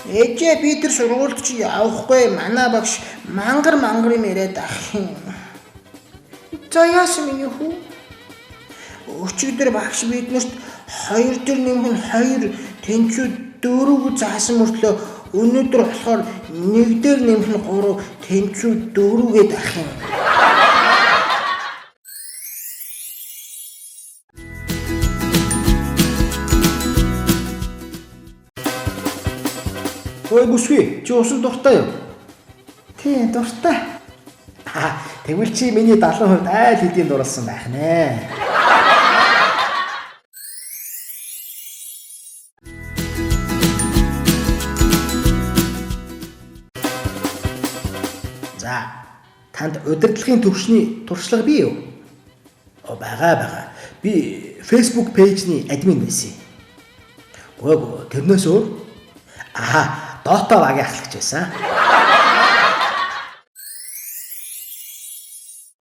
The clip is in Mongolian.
Ээжээ, би тэр сургуульд чи явахгүй. Манай багш мангар мангар юм яриад ах юм. За, яасан, миний хүү? Өчигдөр багш биднэрт 2 дээр нэмэх нь 2 тэнцүү 4 заасан мөртлөө өнөөдөр болохоор 1 дээр нэмэх нь 3 тэнцүү 4 гээд ах юм. Ой, бүсгүй, чи усан дуртай юу? Тийм, дуртай. Аа, тэгвэл чи миний 70% айл хэдийн дурлсан байх нэ. За, танд удирдлагын төвшний туршлага бий юу? О, байгаа, байгаа. Би Facebook page ний админ байсан. Гүйг, тэрнээс өөр? Аа, Dota багийн ахлагч байсан.